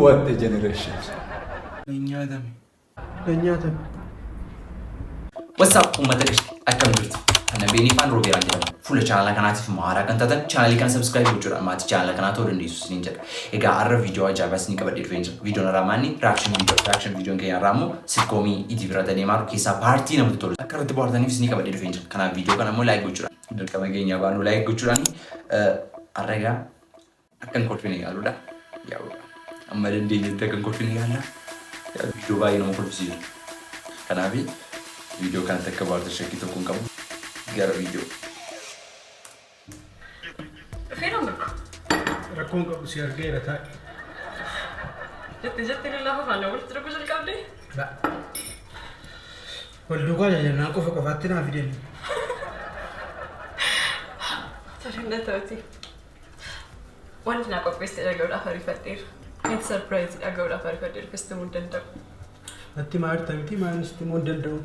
What a generation. Nyaatame. Nan nyaatame. What's up uummata qashti akkam jirtu? Ana Beenifaan Roobeeraan jedhama. Fuula chaanala kanaatiif immoo haaraa kan taatan chaanalii kana subscribe gochuudhaan maatii chaanala kanaa ta'uu dandeessu isiniin jedha. Egaa har'a viidiyoo ajaa'ibaa isinii qabadhee dhufeen jira. Viidiyoon har'aa maanni reaction video. Reaction viidiyoon keenya har'aa immoo sitkoomii itii bira deemaa jiru keessaa paartii namatti tolu akka irratti bohaartaniif isinii qabadhee dhufeen jira. Kanaaf viidiyoo kana immoo like gochuudhaan dirqama keenya baanu like gochuudhaan har'a egaa akka hin kolfine yaaluudha. Yaa'u amma dandeenyetti akka hin kolfine yaalla. Viidiyoo baay'ee nama kolfisiisu. Kanaaf viidiyoo kanatti akka bohaartan shakkii tokko hin qabu. Gara viidiyoo. Dhufeera Mirko. Rakkoon qabu si argeera taa'i. Jette jette lallaafaa faana walitti dhufuu jalqabde. Wal duukaa jajannaa qofa qofaatti naa fidan. Tole na ta'uti. Wanti naa qopheessite dhaga'uudhaaf ariifadheera. Wanti sarpiraayizii dhaga'uudhaaf ariifadheera akkasitti himuu hin danda'u. Natti maa jirta miti maa sitti himuu hin danda'u.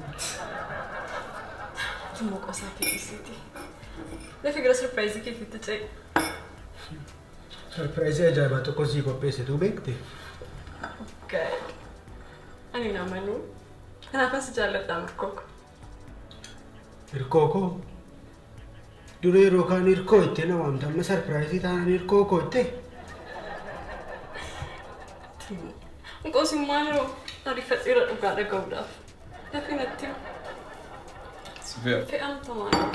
Immoo qosaa kee dhiisiiti. Lafa gara sarpiraayizii keetiitti ce'i. Sarpiraayizii ajaa'ibaa tokko sii qopheessitu beekte. God. Ani hin amanu. Kanaafan si jaalladha Mirkoo. Hirkoo koo. Dura yeroo kaan hirkoo ittee na waamte amma sarpiraayizii taanaan hirkoo koo ittee. Qosin maaloo ariifadheera dhugaa dhaga'uudhaaf. Dafii natti himi. Fe'amta maaloo.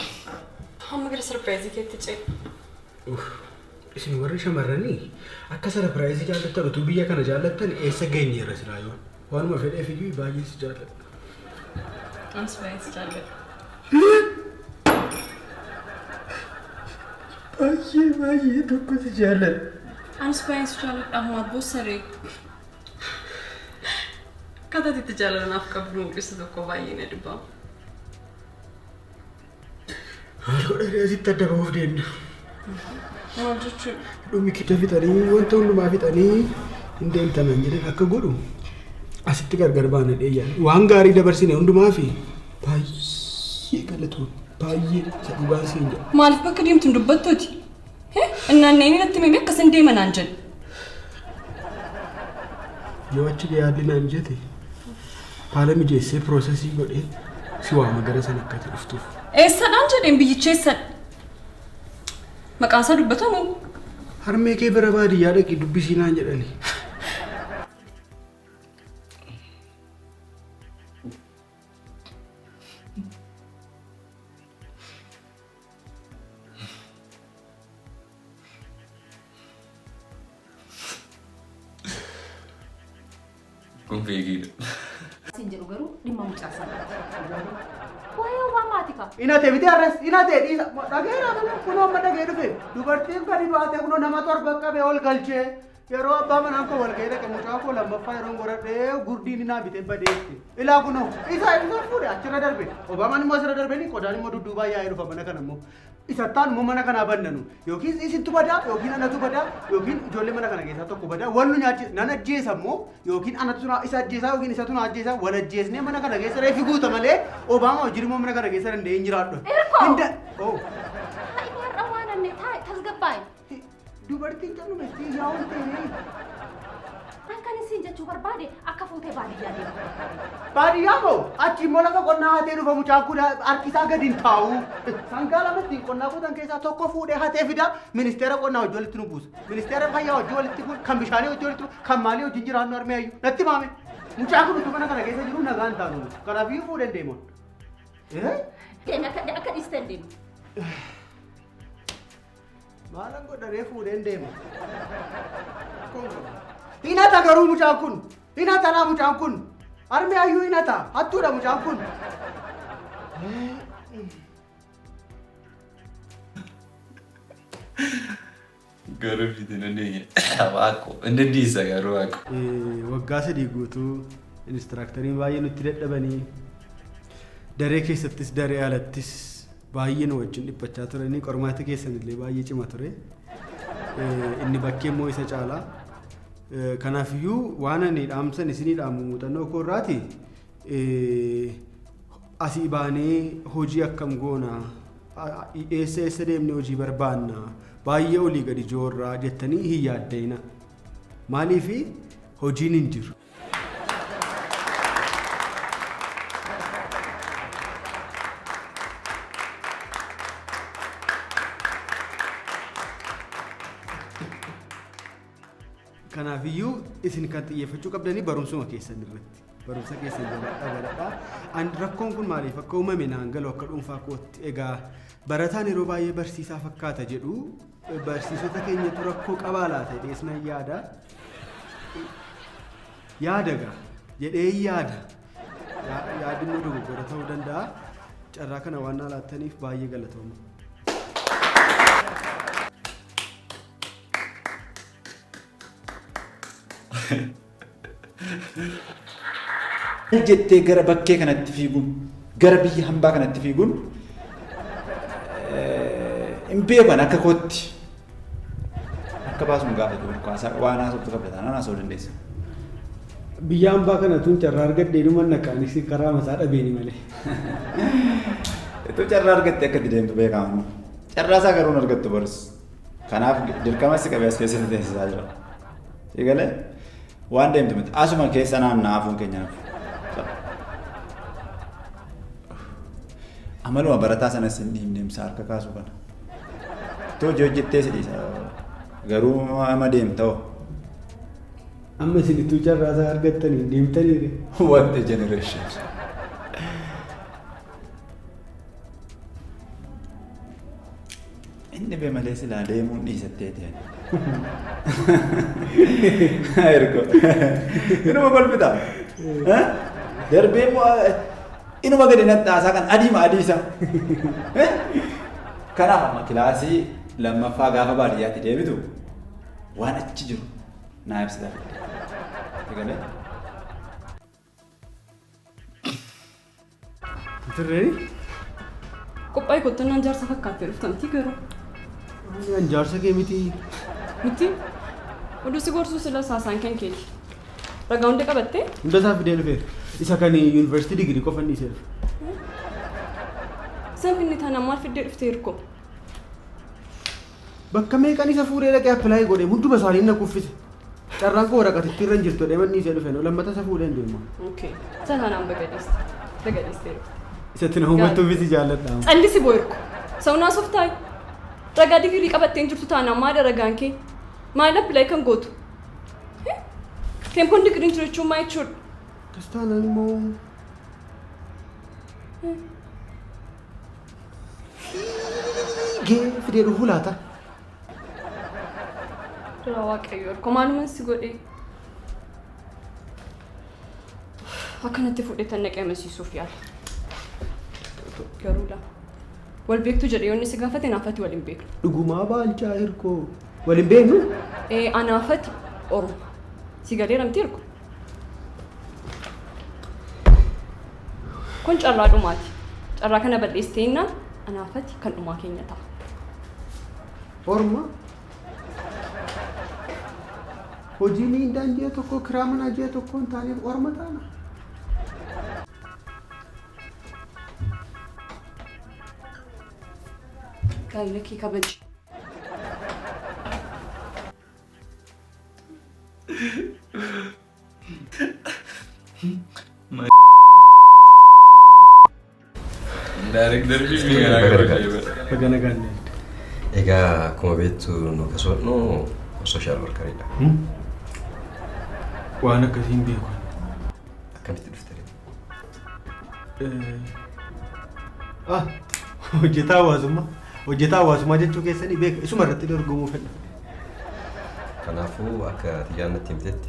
Amma gara sarpiraayizii keetti ce'i. Isin warri shamarranii akka sarpiraayizii jaallattan utuu biyya kana jaallattan eessa geenyeerra silaa yoon. Waanuma fedheef iyyuu baay'ee si jaalladha. Anis baay'ee si jaalladha. Baay'ee baay'ee tokko si jaalladha. Anis baay'ee si jaalladha amma abboo saree. Akkaataa itti jaalala naaf qabdu mul'isu tokko baay'ee na dhiba. Maal godhanii asitti adda bahuuf deemna. Maal jechuudha? Dhumi kidda fixanii wanta hundumaa fixanii hin deemtaman jedhan akka godhu asitti gargar baana dheeyyan. Waan gaarii dabarsine hundumaa fi baay'ee galatoon baay'ee isa dhugaan siin jedha. Maaliif bakka deemtu hin dubbattuuti? Innaan inni natti himee akkasin deema naan jedhe. Yoo achi ga'ee haalli naa mijate haala mijeessee piroosesii godhee si waama gara sana akka ati dhuftuuf. Eessadhaan jedheen biyyicha eessadha? Maqaan isaa dubbatamu? Harmee kee bira baadiyyaa dhaqi dubbisii naan jedhani. Kun feekiidha. Siin jedhu garuu dhimma mucaa sanaati. Waa'ee Obaamaati kaa. Inate miti arras inate dhiisa dhageera kunoo amma dhagee dhufe dubartiin gadi baatee kunoo nama torba qabee ol galchee Yeroo abbaa manaan koo walga'ii dhaqe mucaa koo lammaffaa yeroon godhadhe gurdiin naa bitee badeetti. Ilaa kunoo isa isa fuudhe achirra darbe. Obaamaan immoo asirra darbe ni qodaan immoo dudduubaa yaa'ee dhufa mana kana immoo. Isattaan immoo mana kanaa bannanu yookiin isintu badaa yookiin anatu badaa yookiin ijoollee mana kana keessaa tokko badaa wal nu nyaachisa nan ajjeesa immoo yookiin anatu na isa ajjeesaa yookiin isatu na ajjeesaa wal ajjeesnee mana kana keessa reefi guuta malee Obaamaa wajjin immoo mana kana keessa danda'ee hin jiraadhu. Irkoo! Hin da- Oh. Taa'i har'a waan anne taa'i tasgabbaa'i. Dubartiin callume si yaa ol ta'e. An kan isin jechuu barbaade akka fuutee baadiyyaa deemtu barbaade. Baadiyyaa moo achi immoo lafa qonnaa hatee dhufa mucaan kun harki isaa gadi hin taa'u. Sangaa lama ittiin qonnaa qotan keessaa tokko fuudhee hatee fida ministeera qonnaa hojii walitti nu buusa. Ministeera fayyaa hojii walitti buusa. Kan bishaanii hojii walitti buusa. Kan maalii wajjin jiraannu harmee hayyuu. Natti maame. Mucaan kun utuu mana kana keessa jiru nagaan hin taanu. Kanaafiyyuu fuudhee hin deemu. Deemi akka akka dhiistee hin deemu. Maalan godha ree fuudheen deema. Rakkoon qabu. Hinata garuu mucaan kun. Hinata laa mucaan kun. Harmee hayyuu hinata. Hattuudha mucaan kun. Garuu fiti dandeenye. Waaqo. Hin dandeessa garuu waaqo. Waggaa 3 guutuu inistiraakteriin baay'ee nutti dadhabanii daree keessattis daree alattis baay'ee nu wajjin dhiphachaa turanii qormaati keessan illee baay'ee cima ture. Inni bakkee immoo isa caala. Kanaafiyyuu waan ani dhaamsan isinii dhaamu muuxannoo koo irraati asii baanee hojii akkam goona eessa eessa deemnee hojii barbaanna baay'ee olii gadi joorraa jettanii hin yaadda'ina. Maaliif Hojiin hin jiru. Kanaafiyyuu isin kan xiyyeeffachuu qabdanii barumsuma keessan irratti. Barumsa keessan jabaadhaa baradhaa. An rakkoon kun maaliif akka uumame naan galu akka dhuunfaa kootti. Egaa barataan yeroo baay'ee barsiisaa fakkaata jedhu barsiisota keenyatu rakkoo qabaa laata jedhees nan yaada. Yaada gaa jedhee yaada. Yaadi immoo dogoggora ta'uu danda'a. Carraa kana waan naa laattaniif baay'ee galatooma. Jettee gara bakkee kanatti fiiguun gara biyya hambaa kanatti fiiguun hin beekan akka kootti akka baasuun gaafatu waan haasoftu qabda taanaan haasa'uu dandeessa. Biyya hambaa kana tun carraa argadhee dhuman naqaanis karaa mataa dhabeeni malee. Utuu carraa argatte akka itti deemtu beekamu. Carraa isaa garuu hin argattu baris. Kanaaf dirqama si qabee as keessatti teessisaa jira. Eegalee waan deemtu miti. Asuma keessa naanna'aa hafuun keenya nafu. Amaluma barataa sanas hin dhiibne harka kaasu kana. Too hojii hojjettee si dhiisa. Garuu ama deemta hoo. Amma isin ittuu carraa isaa argattanii deemtaniire. What a generation. Inni be malee silaa deemuun dhiisattee ta'e. Ergo. Inuma kolfita. Darbee immoo inuma gadi naxxaasaa kan adiima adii isaa. Kanaaf amma kilaasii lammaffaa gaafa baadiyyaatti deebitu waan achi jiru naa ibsita fidde. Egalee? Turree. Qophaa'ii kottannaan jaarsa fakkaattee dhuftanti garuu. An jaarsa kee miti. Miti. Oduu si gorsuu sila saasaan kan keeti. Ragaa hunda qabattee? Hunda isaa fidee dhufeera. Isa kan yuunivarsiitii digirii qofa inni dhiisee dhufe. San finni taanaan maal fiddee dhuftee hirkoo? Bakka meeqan isa fuudhee dhaqee apply godhe hunduma isaanii na kuffise. Carraan koo waraqatitti irra hin jirtu jedhee manni isee dhufe lammata isa fuudhee hin deemu. Okay. Isa taanaan baga dhiiste. Baga dhiistee dhufte. Isatti na hubattuufis jaalladha. Callisi boo'irku. Saunaa softaayi. Ragaa digirii qabattee hin jirtu taanaan maal ragaan kee? Maal apply kan gootu? Tempoon digiriin jiru jechuun maal jechuudha? Akkas taanaan immoo fiigee fidee dhufuu laata? Dura Waaqayyo erko maaluman si godhee. Akkanatti fuudhee tan naqee amansiisuuf yaala. Garuu laa. Wal beektu jedhee yoonni si gaafate naafati wal hin beeknu. Dhugumaa baalchaa hirkoo wal hin beeknu? Ee anaafati orma. Si galeera miti hirko? Kun carraa dhumaati. Carraa kana bal'eessitee jennaan anaafati kan dhumaa keenya ta'a. Orma hojii miindaan ji'a tokko kiraa manaa ji'a tokko hin taaneef orma taana. Gaa'ela kee kabaji. Baga nagaan deemte. Egaa akkuma beektu nu kasoodhu social workeriidha. Waan akkasii hin beeku. Akkamitti dhufte? Ah, hojjetaa hawaasummaa. Hojjetaa hawaasummaa jechuu keessanii beeka. Isuma irratti dorgomuu fedha. Kanaafuu akka Tiyyaan natti himtetti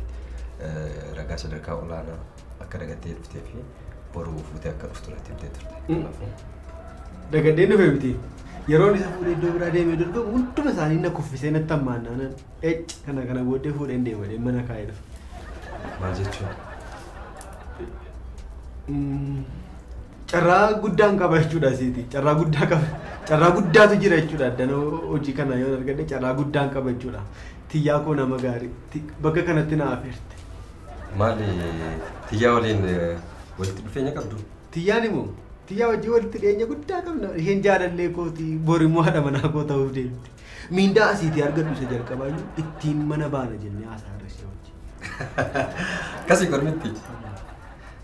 ragaa sadarkaa olaanaa akka dagattee dhuftee fi boru fuutee akka dhuftu natti himtee turte. Kanaafuu Dagadheen dhufe miti. Yeroon isa fuudhee iddoo biraa deemee dorgomu hunduma isaanii na kuffisee natti hammaannaanan ecc kana kana booddee fuudheen deema jedhee mana kaa'ee dhufe. Maal jechuun? Carraa guddaan qaba jechuudha asiiti. Carraa guddaa qaba. Carraa guddaatu jira jechuudha. Addana hojii kana yoo argadhe carraa guddaan qaba jechuudha. Tiyyaa koo nama gaarii. Bakka kanatti na afeerte. Maali Tiyyaa waliin walitti dhufeenya qabdu? Tiyyaan immoo Tiyyaa wajjin walitti dhiyeenya guddaa qabna. Isheen jaalallee kooti. Bor immoo haadha manaa koo ta'uuf deemti. Miindaa asiitii argadhu isa jalqabaayyuu ittiin mana baana jennee haasaa irra ishee wajjin. Akkasii kormitti.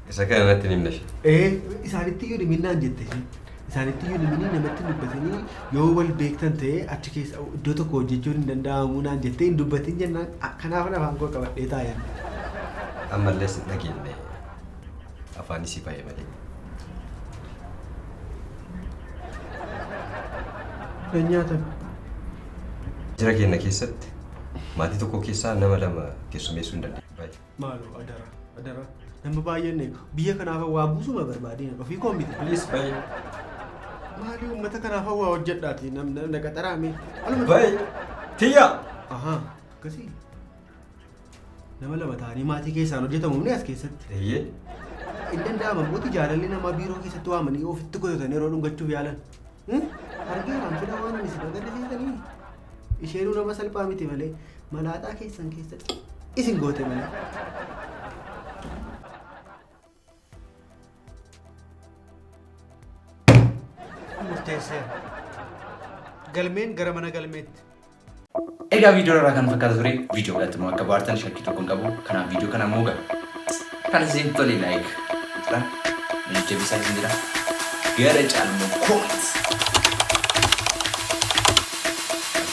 Isa kana natti hin himne ishee. Ee isaanitti iyyuu himinnaan jette isheen. Isaanitti iyyuu himinii namatti hin dubbatinii yoo wal beektan ta'e achi keessa iddoo tokko hojjechuun hin danda'amu naan jettee hin dubbatin jennaan kanaafan afaan koo qabadhee taa'e ani. Ammallee sin dhageenne afaan isii bahe malee. Nan nyaatame. Jira keenya keessatti maatii tokko keessaa nama lama keessummeessuu hin dandeenye. Baay'ee. Maaloo adara adara nama baay'een eegu biyya kanaaf waa buusuma barbaadina ofii koo miti. Please baay'ee. Maali uummata kanaaf waa hojjedhaati na qaxaraame. Baay'ee. Tiyya. Ahaa akkasii. Nama lama ta'anii maatii keessaan hojjetamu ni as keessatti. Eeyyee. Hin danda'ama mooti jaalalli namaa biiroo keessatti waamanii ofitti godhatanii yeroo dhungachuuf yaalan. Argeeraan fida waan ani isin agarre seetanii. Isheenuu nama salphaa miti malee malaaxaa keessan keessatti isin goote malee. Murteesseera. Galmeen gara mana galmeetti. Egaa viidiyoo irraa kan fakkaatu ture viidiyoo kanatti immoo akka bohaartan shakkii tokko hin qabu. Kanaaf viidiyoo kana immoo gara kan isin tole like godhaan jajjabeessaa isin jira. Gara caalmoo comment.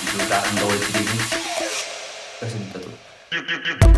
Viidiyoo irraa hanga walitti deebiin isin ta'u.